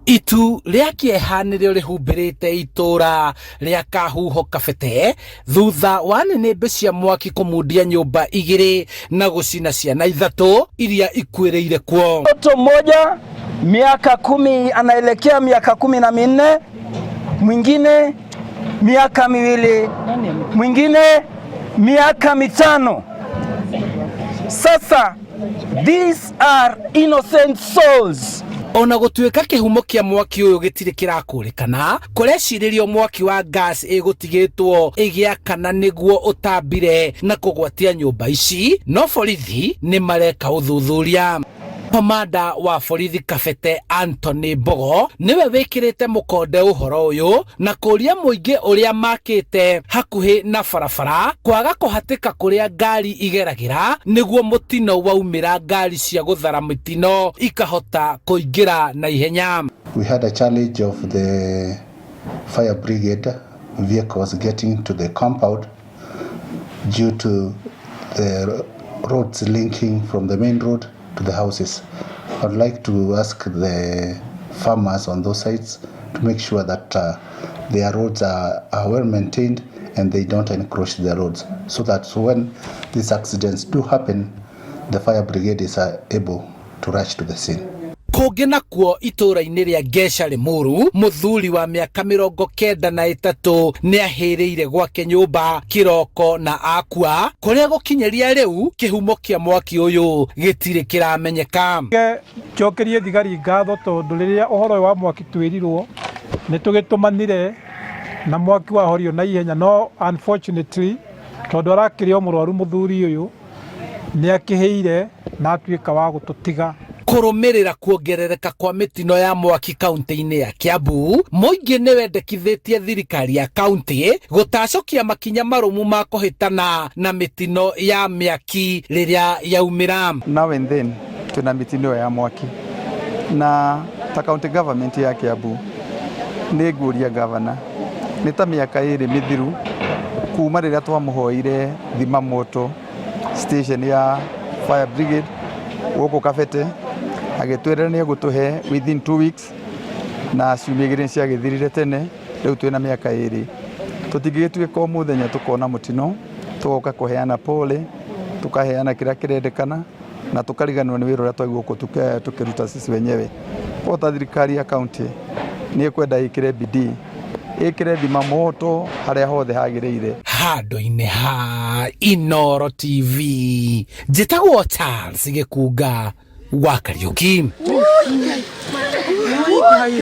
Itu rĩa kĩeha nĩrĩo rĩhumbĩrĩte itũra rĩa Kahuho Kabete thutha wa nĩnĩmbĩ cia mwaki kũmundia nyũmba igĩrĩ na gũcina ciana ithatũ iria ikuĩrĩire kuo. Mtoto mmoja miaka 10 anaelekea miaka 14, mwingine miaka 2, mwingine miaka 5. Sasa these are innocent souls. Ona gũtuĩka kĩhumo kĩa mwaki ũyũ gĩtirĩ kĩrakũrĩkana, kũrecirĩrio mwaki wa gas ĩgũtigĩtwo ĩgĩakana nĩguo ũtambire na kũgwatia nyũmba ici, no borithi nĩ mareka ũthuthuria. Komanda wa borithi Kabete Anthony Mbogo nĩwe wĩkĩrĩte mũkonde ũhoro ũyũ na kũria mũingĩ ũrĩa makĩte hakuhĩ na barabara kwaga kũhatĩka kũrĩa ngari igeragĩra nĩguo mũtino waumĩra ngari cia gũthara mĩtino ikahota kũingĩra na ihenya. We had a challenge of the fire brigade vehicles getting to the compound due to the roads linking from the main road to the houses. I'd like to ask the farmers on those sites to make sure that their roads are well maintained and they don't encroach the roads, so that when these accidents do happen, the fire brigade is able to rush to the scene. Kũngĩ nakuo itũũra-inĩ rĩa Ngeca Limuru, mũthuri wa mĩaka 93 nĩ ahĩrĩire gwake nyũmba kĩroko na akua, kũrĩa gũkinyĩria rĩu kĩhumo kĩa mwaki ũyũ gĩtirĩ kĩramenyeka. Njokerie thigari ngatho tondũ rĩrĩa ũhoro ũyũ wa mwaki twĩrirwo nĩ tũgĩtũmanire na mwaki wahorio na ihenya, no unfortunately tondũ arakĩrĩ o mũrwaru mũthuri ũyũ nĩ akĩhĩire na atuĩka wa gũtũtiga. Kũrũmĩrĩra kuongerereka kwa mĩtino ya mwaki kaunti-inĩ ya Kiambu, mũingĩ nĩ wendekithĩtie thirikari ya kaunti gũtacũkia makinya marũmu ma kũhĩtana na mĩtino ya mĩaki rĩrĩa yaumĩra. Now and then tuna mitino ya mwaki, na ta county government ya Kiambu nĩ nguria governor nĩ ta mĩaka 2 mĩthiru kuma rĩrĩa twamũhoire thima moto station ya fire brigade gũkũ Kabete, agĩtwĩra nĩ egũtũhe within 2 weeks, na ciumia 2 ciagĩthirire tene. Rĩu twĩna mĩaka 2, tũtingĩgĩtuĩka o mũthenya tũkona mũtino tũgoka kũheana pole, tũkaheana kĩrĩa kĩrendekana na tũkariganĩrwo nĩ wĩra ũrĩa twagĩrĩirwo tũkĩruta sisi wenyewe. Koguo ta thirikari ya county nĩ ĩkwenda ĩkĩre bidii, ĩkĩre thima moto harĩa hothe hagĩrĩire. Handũ-inĩ ha Inooro TV, njĩtagwo Charles Gĩkunga wa Kariũki.